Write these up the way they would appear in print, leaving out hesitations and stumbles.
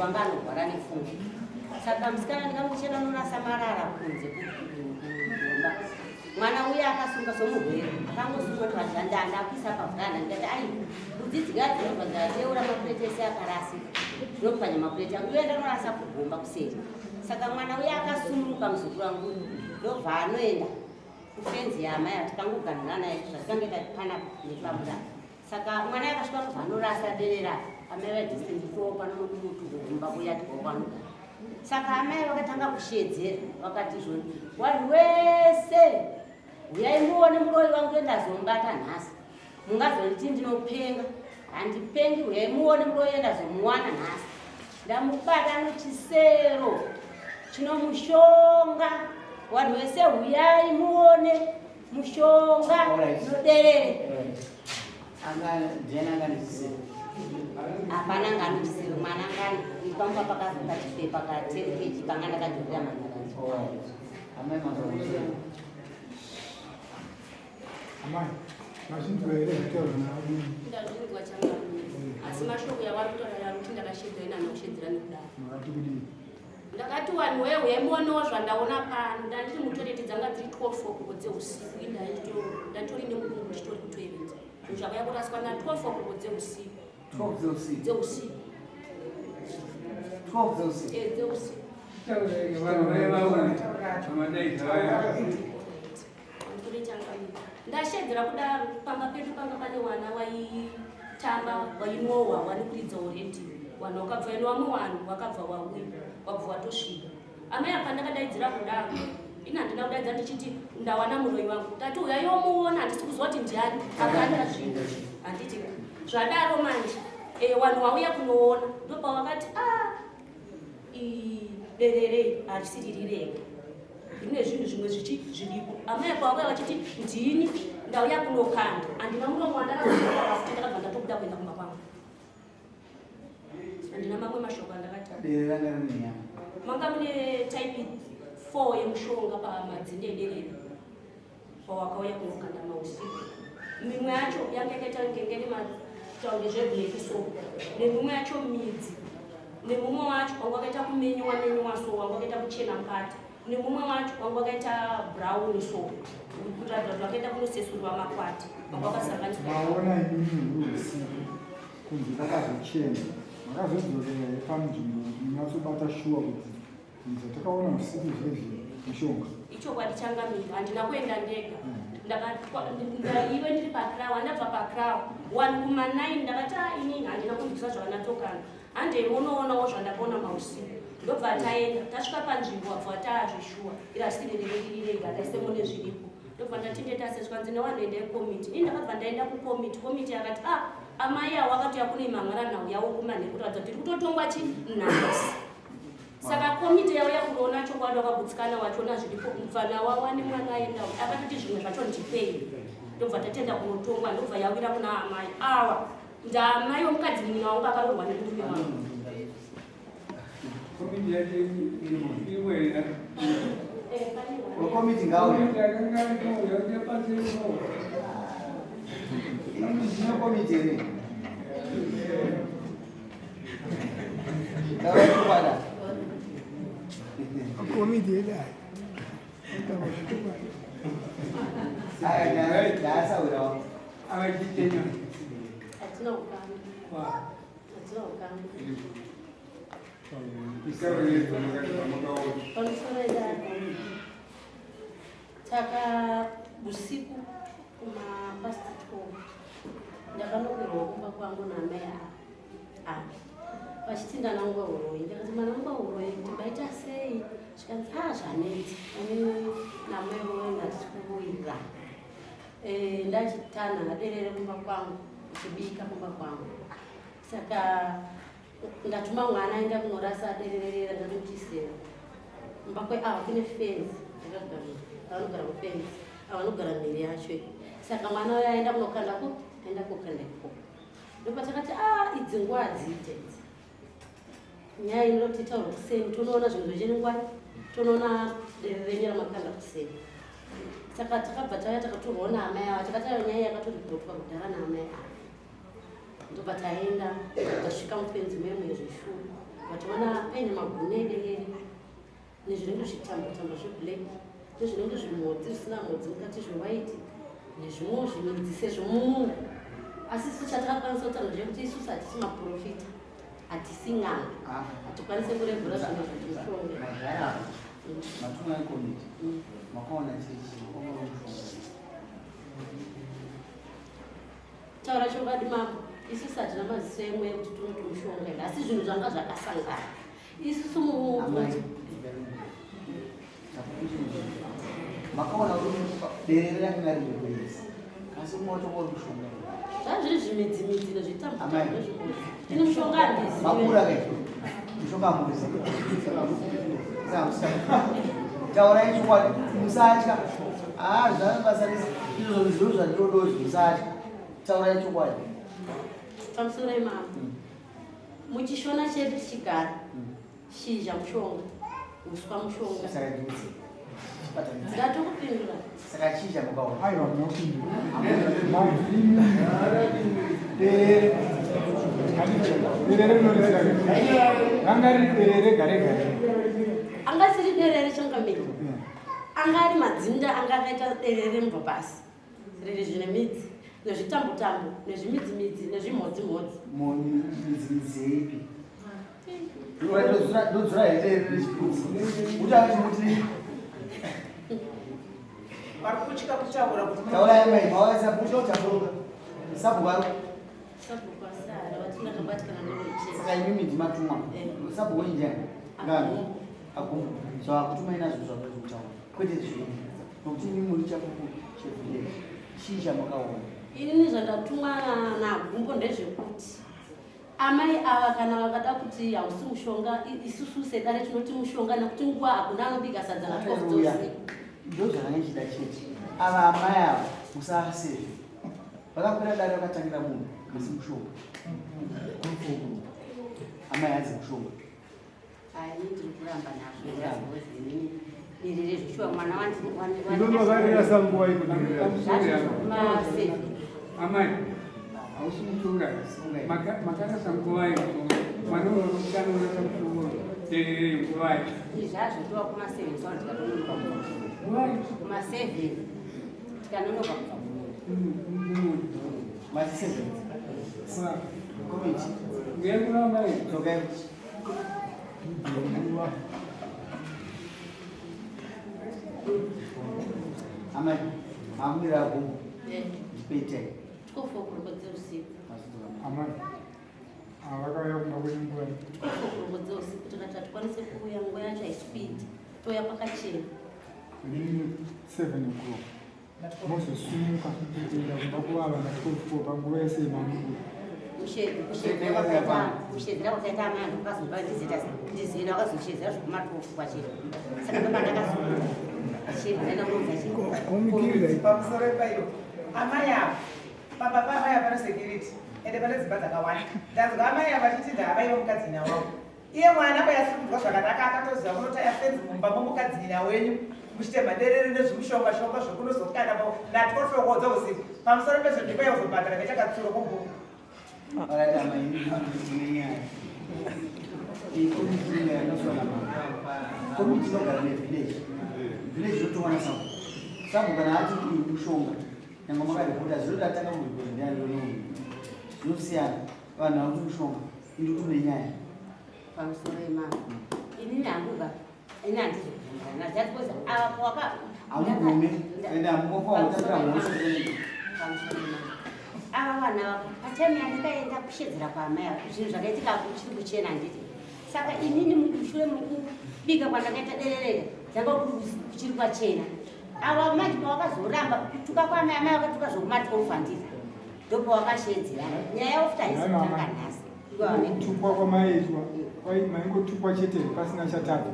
Anga anorwara nepfungwa. Saka musikana ndikamuchena norasa marara kunze kugomba. Mwana uya akasunga somurwere, akangosungwa ndikazhandanda akuisa pavhuranda. Ndikati ai, mbudzi dziya dzinobva dzateura mapureti ese akarasika, dzinopwanya mapureti angu, uya ndanorasa kugomba kuseri. Saka mwana uya akasununguka, muzukuru wangu, ndobva anoenda kufenzi yaamai atikangoganhura naye zvatikange tati nepamura. Saka mwana akasvika ndobva anorasa derera amai vadistance fo pano nokuti kumba kuya tikokwanogara. Saka amai vakatanga kushedzera, vakati zvoni vanhu wese huyai muone muroyi wangu endazombata nhasi, mungazonditi ndinopenga, handipengi, huyai muone muroyi endazomuwana nhasi, ndamubata nechisero chinomushonga, vanhu vese huyai muone mushonga noderere. Hapana ngano chisero mwana ngani pamba pakazoka chipepa ka 10 kg panga ndakajurira manharanzi. Amai, mazvinzwa here zvitaurwa naadini? Ndazvinzwa changamire, asi mashoko yavari kutaura yaruti ndakashedzera, ina ndinokushedzera nekudaro. Makati kudii? Ndakati vanhu wewe muonewo zvandaona pano. Ndandiri mutoilet, dzanga dziri 12 o'clock dzeusiku. Ndatori nemudumbu, ndichitori kutoilet, zvinhu zvakauya kuraswa na 12 o'clock dzeusiku. 12 dzeusiku? Dzeusiku. 12 dzeusiku? Eh, dzeusiku. Vanhu vaivaona vamadaidza vaya. Nditore changamire, ndashedzera kudaro, pamba pedu panga pane wana waitamba, wainohwa wani kuridzawo redhiyo. Vanhu vakabva ino, vamwe vanhu vakabva wauya, wabva watosvika. Amai apa ndakadaidzira kudaro, ini handina kudaidza ndichiti ndawana muroyi wangu. Ndati uyaiwo muona, handisi kuziva kuti ndiani akanda zvinhu, handiti? Zvadaro manje vanhu vauya kunoona, ndopavakati a derere harisi riri rega, rine zvinhu zvimwe zvichi zviripo. Amai apa vakauya vachiti ndini ndauya kunokanda, handina muromo wandakazoa futi. Ndakabva ndatobuda kuenda kumba kwangu, handina mamwe mashoko andakataura. Derere ranga rine nyama? Manga mune type 4 yemushonga pamadzinde ederere pawakauya kunokanda mausiku. Mimwe yacho yanga yakaita ngengene mataunge zveblack so, nemimwe yacho midzi, nemumwe wacho wanga wakaita kumenyiwa menyiwa so, wanga wakaita kuchena mukati, nemumwe wacho wanga wakaita brown so, kuratidza kuti wakaita kunosesurwa makwati, wanga wakasanganiswa. Maona imimi huri usiku kunze kwakazochena, makazodzorera here panzvimbo kuti munyatsobata shuwa kuti zvinhu zvatakaona usiku zvezvi mishonga? Ichokwadi changamire, handina kuenda ndega. Ndaive ndiri pakrawa, ndabva pakrawa 1 kuma 9. Ndakati a inini handina kunzwisa zvakanatsokana, handei munoonawo zvandakaona mausiku. Ndobva taenda, tasvika panzvimbo wabva taazvishuwa iri asiri rega, taise mune zviripo. Ndobva ndatinde taseswa nzi nevanhu endai kukomiti. Ini ndakabva ndaenda kukomiti. Komiti yakati a amai avo akati yakune mangwana nhau yavo kumanheru, kuratidza kuti tiri kutotongwa chi nhasi. Saka komiti yauya kunoona chokwadi, wakagutsikana wachona zviripo. Mubvana wawane mwana aenda akatoti zvimwe zvacho ndipei. Ndobva tatenda kunotongwa, ndobva yawira kuna amai awa. Ndaamai womukadzi mumwe wangu akaroorwa nemurume wangu. Komiti yacho imwena. Eh, pane wana. Wekomiti ngauya. Komiti yakanga inouya nepasino. Ino komiti here? Taura chokwadi. Komiti yedai taura chokwadi. Aya ndaasaurawo. Avachitenya. Hatina ukama, hatina ukama. Isauredzwa makaona. Pamusoro idako, saka usiku kuma past 12 ndakanokwirwa kumba kwangu naamai ava vachiti ndanangwa uroyi. Ndakati manangwa uroyi kuti maita sei? Zvikanzi a zvanetsa, ini namai voyo ndatisi kuwira. Ndachitanha derere kumba kwangu, kuchibika kumba kwangu. Saka ndatuma mwana aenda kunorasa dererera ndatomuchisera kumba kweava kune fenzi, avanogara kufenzi, avanogara mhiri yacho. Saka mwana uyo aenda kunokanda ku aenda kokanda ikoko. Ndopatakati a idzi nguva hadziite idzi, nyaya inoda kuti itaurwe kuseni, tonoona zvinhu zvechiningwani, tonoona derere renyu ramakanda kuseni. Saka takabva tauya, takatorwawo naamai ava. Takati ayo nyaya yakatoripotwa kudhara naamai ava. Ndobva taenda, tasvika mufenzi memwe zveshuwa. Vatoona paine magune ederere nezvinenge zvitambo tambo zveblack nezvinenge zvimhodzi zvisina mhodzi mukati zvewhite nezvimwewo zvimidzi sezvomumungu. Asi isu chatakakwanisa kutaura ndechekuti isusu hatisi maprofita, hatisi n'anga, Ah. hatikwanise kurevhura zvinhu zvati mushonga. Magara apa. Matumwa ekomiti. Makaona chii chii? Makaona mushonga. Taura chokwadi mambo, isusu hatina maziso emweya kuti tinoti mushonga here, asi zvinhu zvanga zvakasangana. Isusu Amai, mumubvunzo makaona kuti derere ranga riri kuisa asi moto uri mushonga. Zvazviri zvimidzimidzi nezvitambo Amai. nezvimhodzi. Ini mushonga handizivi. Makura ke mushonga hamuzi. Taurai chokwadi, musatya. Haa, zvabasa rese izvozvo zviro zvandinoda izvi, musatya, taurai chokwadi. Pamusoro imambo, muchishona chedu tichigara, shizha mushonga, uswa mushonga. Saka ndudzi chibatanidza. Ndatokupindura. Saka chii chamukaona? Aiwa, munopindura mavhimi derere. Derere munorizira, ranga riri derere rega rega here? Anga siri derere changamiri, anga ari madzinda anga akaita derere mubva pasi riri zvine midzi nezvitambo-tambo nezvimidzimidzi nezvimhodzimhodzi. Midzi yeipi? Ndodzura here rechipudzi kuti ati muti? Vari kutya kutaura kuti Taurai mai, mauya sabhuku tafuruka sabhuku vari Sabhuku asara vati ndakabatikana nevechesi. Saka imimi ndimatumwa? Sabhuku wenjani ngani agumbu zvakutumai nazvo zvakutaura kwete zvinhu, nokuti imi muri chapupu chevillage. Chii chamakaona? Inini zvandatumwa nagumbo ndezvekuti amai ava kana vakada kuti hausi mushonga, isusu sedare tinoti mushonga, nekuti nguva hakuna anobika sadza na 12 Haleluya. dzeusiku. Ndo zvakanga chida chete. Ava amai ava musavasezve, vakakwira dare vakatangira munhu asi mushonga. Amai, hanzi mushonga. Ini ndiri kuramba nazvo inini derere zveshuwa mwana. Ino makarira nguva ikudirira? Kuma7. Amai, hausi mushonga. Makarasa nguvai mwana unonorasa mushonga derere nguvai? Izvazvo tova kuma7 saona tikatononoka kubva Nguvai? kuma7 tikanonoka kubva kumunda. Mati 7? Komiti. Ngekuna amai. Dzokai. Nguva. Amai, makumira agumbo. Ndipeitai. 12 o'clock dzeusiku. Amai avakauya kumba kwenyu nguva? 12 o'clock dzeusiku. Tikati hatikwanise kuuya, nguva yacho haisi kuita, touya kwakachena. Inini 7 o'clock mozosumuka kuenda kumba kuvava na 12 panguva yese yemamubuda? Kushedzera kwakaita amai angu kazobva ndizena wakazoshedzera zvekuma12 kwachena, saka ndopandakazoshedzera kuudza chi. Pamusoro paiyo amai ava, pamba paamai ava pane security ende pane dzimba dzakawanda. Ndanzwa amai ava vachiti ndaavaiva mukadzina wavo. Iye mwana kwayasiri kunzwa zvakanaka, akatoziva kunotaya fenzi mumba momukadzina wenyu muchitema derere nezvimushonga shonga zvekunozokanda na12 dzeusiku. Pamusoro pezvo ndikweya kuzobhadhara vechakatsuro kumbuku. Alright, amai, mune nyaya. Iyi komiti ine yakaswa namama. Komiti inogara nevillage. Village yotowana sabhuku. Sabhuku kana ati uyu mushonga, nyangwe makaripota, zvinoti atanga kuripota ndiani nouyu. Zvinosiyana. Vanhu vakuti mushonga, indi kuti une nyaya. Pamusoro imama, inini hanguka, ini handizobvumira just because ava waka Hamubvume, ende hamungofa kutambira mhosva. Pamusoro imama, ava vana vako patime yandakaenda kushedzera kwaamai ava, zvinhu zvakaitika kuchiri kuchena, handiti? Saka inini mushure mukubika kwandakaita derereka dzanga kuri kuchiri kwachena. Ava manje pawakazoramba kutuka kwaamai, amai vakatuka zvokuma12, handiti? Ndopawakashedzera nyaya yavo futi haisi kutanga nhasi. Kutukwa kwamaiitwa maingotukwa chete pasina chatadzwa?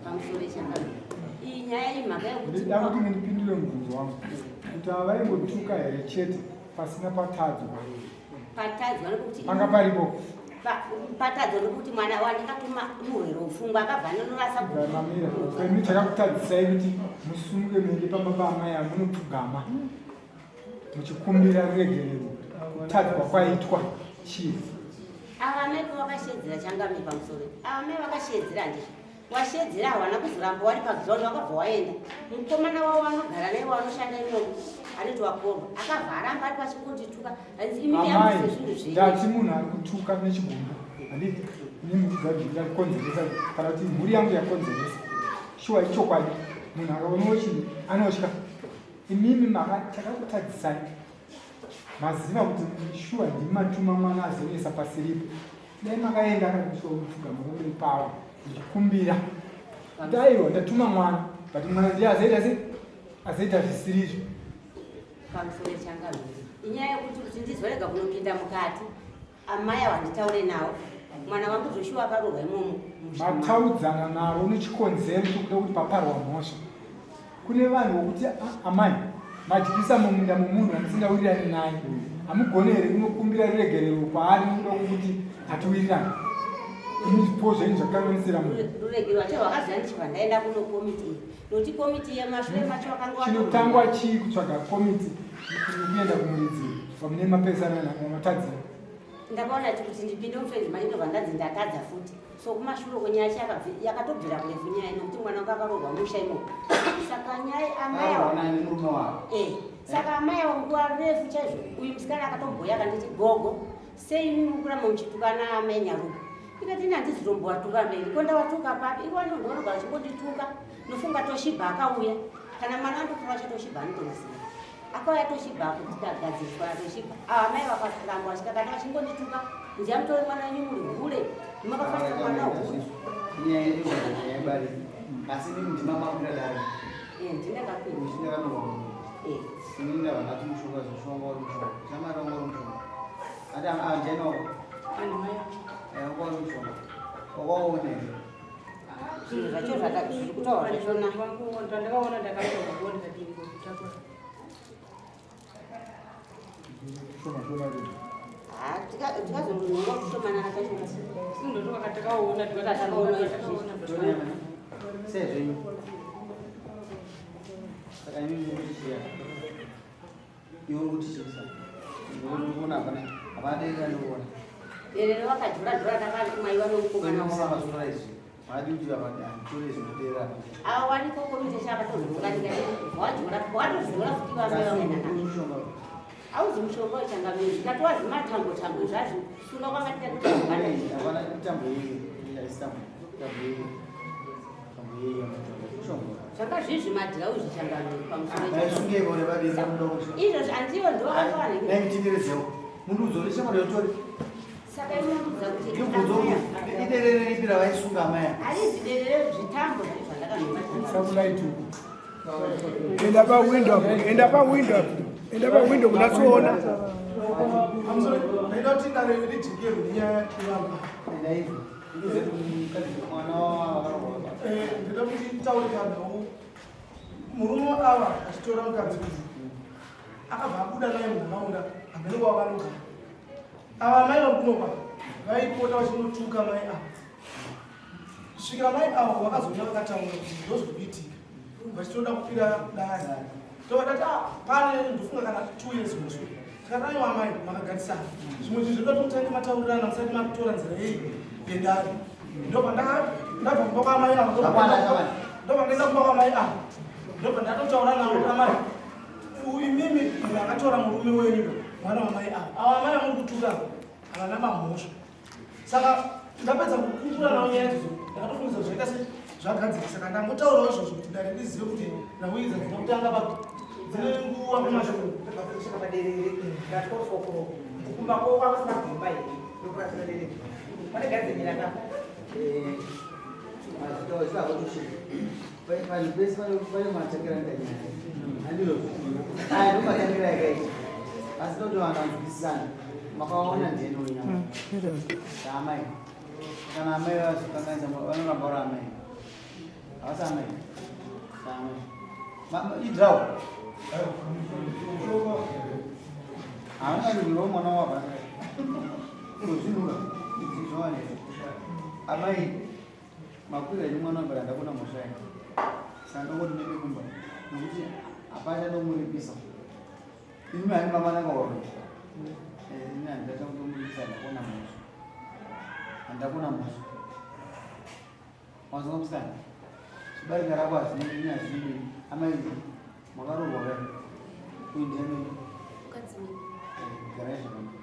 Pamusoro chakano, iyi nyaya imhaka yekuti Ndida kuti mundipindure mubvunzo wangu kuti havaingotuka here chete pasina patadzwa? Patadzwa nekuti Panga paripo. Patadzwa nekuti mwana wandakatuma murwere wepfungwa akabva anonorasa. Mamira kwemi, chakakutadzisai kuti musumuke muende pamba paamai amunopfugama muchikumbira ruregerero kutadzwa kwaitwa chii? Ava mai pavakashedzera changamire pamusoro, ava mai vakashedzera handizvo, washedzera hawana kuzoramba wari paground, wakabva waenda. Mukomana wavo vanogara naye wanoshanda imomo anoti wakorwa, akabva aramba ari pachingondituka hanzi imimi Amai, hamuse zvinhu zvenyu. ndati munhu ari kutuka nechigumbu handiti nimudza kuti ndakonzeresa kana kuti mhuri yangu yakonzeresa. Shuwa ichokwadi, munhu akaonawo chinhu anotya. Imimi maka chakakutadzisai maziva kuti shuwa ndimi matuma mwana azonesa pasiripo. Dai makaenda akakuiswa kupfugama pamberi pavo ndichikumbira kuti aiwa ndatuma mwana, but mwana ndiye azoita sei, azoita zvisirizvo. Pamusoro changamire, inyaya yekuti kuti ndizorega kunopinda mukati, amai avo handitaure navo. Mwana wangu Joshua akaroorwa imomo musha mavo. Mataudzana navo nechikonzero chokuda kuti paparwa mhosva. Kune vanhu vokuti amai madyisa mumunda momunhu wamusingawirirani naye, hamugone here kunokumbira ruregerero kwaari nokuda kwokuti hatiwirirani? Imi zvipo zvenyu zvakanganisira munhu. Ruregerero wacho rwakaziva ndichibva ndaenda kuno komiti iyi, nokuti komiti yemashure macho wakanga wato- Chinotangwa chii kutsvaga komiti nekuenda kumuridzi vamune mapesana namatadzira? Ndakaona kuti ndipinde mufenzi macho, ndobva ndanzi ndatadza futi. So kumashure uko nyaya yacho yakatobvira kurefu nyaya, nokuti mwana wangu akaroorwa musha imomo. Saka nyaya amai avo Akaroorwa nani murume wako? Eh, saka amai avo nguva refu chaizvo uyu musikana akatomboya akanditi, gogo, sei imi mukuramba muchitukana amai Nyaruka? Ikati ini handizi tombowatuka mberi ko ndawatuka papi? Ivo ndondonoga vachingondituka. Nofunga Toshibha akauya, kana mwana andotora wacho Toshibha anotomuziva. Akauya Toshibha kuti tagadziriswa naToshibha. Ava amai vakaramba vachikakata vachingondituka, nzi amutore mwana wenyu, muri hure, makafarisa mwana hure. Inyaya yenyaya yebarika. Asi inini ndima makwira dare. Eh, ndindakakwira. Ndindakanyorwa. Eh. Inini ndabva ndati mushonga zvoshonga uri mushonga. Chamari wanga uri mushonga. Ati anjena wako. Eh, wanga uri mushonga. Wakaona here? Zvinhu zvacho zviri kutaurwa zvachona. Ndakaona ndakatorwa ngo ndikadii. Shoma shoma rei. Tikazongononga kushomanana kacho. Takaona Takaona. Tonyama. Sezvenyu. Saka inini ndikuti chiya. Iwe uri kuti chii? Ndikuona hapana hapana dera ndikuona. Derere wakadhura dhura takamaiwa nomukomana Kwenu wavo. masura izvi. Madi kuti apa tore zvinodera. Ava wariko komite chakatonhonga ndikati wadhura watozvora futi vamai. Mushonga. Auzi mushonga wechangamiri, ndikati wazimatambo tambo zvazvo sunga kwanga tikati. Hapana tambo iyi. Haisi tambo. Tambo iyi. Tambo iyi mushonga. Zvanga zvizvi madhirau zvichangamiri pamusoro. Maisunge gore vadira muda kuti. Izvozvo handiyo ndovakawana. Dai mutitenderedzewo. Munhu udzore shamwari yotori. Saka inondudza kuti Ndibvunzo kuti iderere ripi ravaisunga amai ava? Harizi derere, zvitambo zvai zvandakanhonga. Sakulaiti uku. Enda pawindow apo, enda pawindow apo, enda pawindow kunatsoona. Ndaida kuti dare rijekere nenyaya yevanhu ava. Enda izvo. Ndize kuti mukadzi mwana wavakarorwa. Ndinoda kuti taure panhau. Murume ava achitora mukadzi uyu akabva abuda naye munharaunda hamene kwavanogara. Ava mai vakunopa vaipota vachinotuka mai ava kusvikira mai ava vakazouya vakataura kuti ndozviri kuitika, vachitoda kukwira dare. Tobva "Ah, pane ndofunga kana 2 years mushure." Tikati, "Aiwa amai, makagarisana zvimwe zvinhu zvoda kuti mutange mataurirana musati matora nzira yei yedare." Ndobva ndabva kumba kwamai ava, ndobva ndaenda kumba kwamai ava, ndobva ndatotaura navo kuti, "Amai, imimi munhu akatora murume wenyu mwana wamai ava, ava amai vamuri kutuka havana mamhosva." Saka ndapedza kukukura navo nyaya idzodzo, ndakatofungisa zvaita se zvagadzira. Saka ndangotaurawo izvozvo kuti dare rizive kuti nhau idzi hadzina kutanga pa dzine nguva kumashure. Kusvika paderere ndatofokoro kumba kwako kwasina gomba here ndokurasira derere pane gadzimira kapo. Vanhu vese pane matangira nyaya, handizvo? Aya ndo matangira yakaita, asi noti vanhu vanzwisisana. Makaona ndeno nyama saamai, kana amai vazokanganisa vanoramba vari amai, havasi amai, saamai idrawo haana mwana wava kuzvinura izvovanei. Amai, makwira enyu mwana wabara, ndakona mhosva yake, saka ndongoti nene kumba nokuti hapana nomuripisa. Imi hani mamananga waro, ini handichacha kutomuripisa, ndakona mhosva. Handakuna mhosva. Wanzwa musikana? Chibarika rako hazvinei hazvinei. Amai makaroorwa kai? Uyu ndiye amai. Mukadzi mimi. Garai zvakanaka.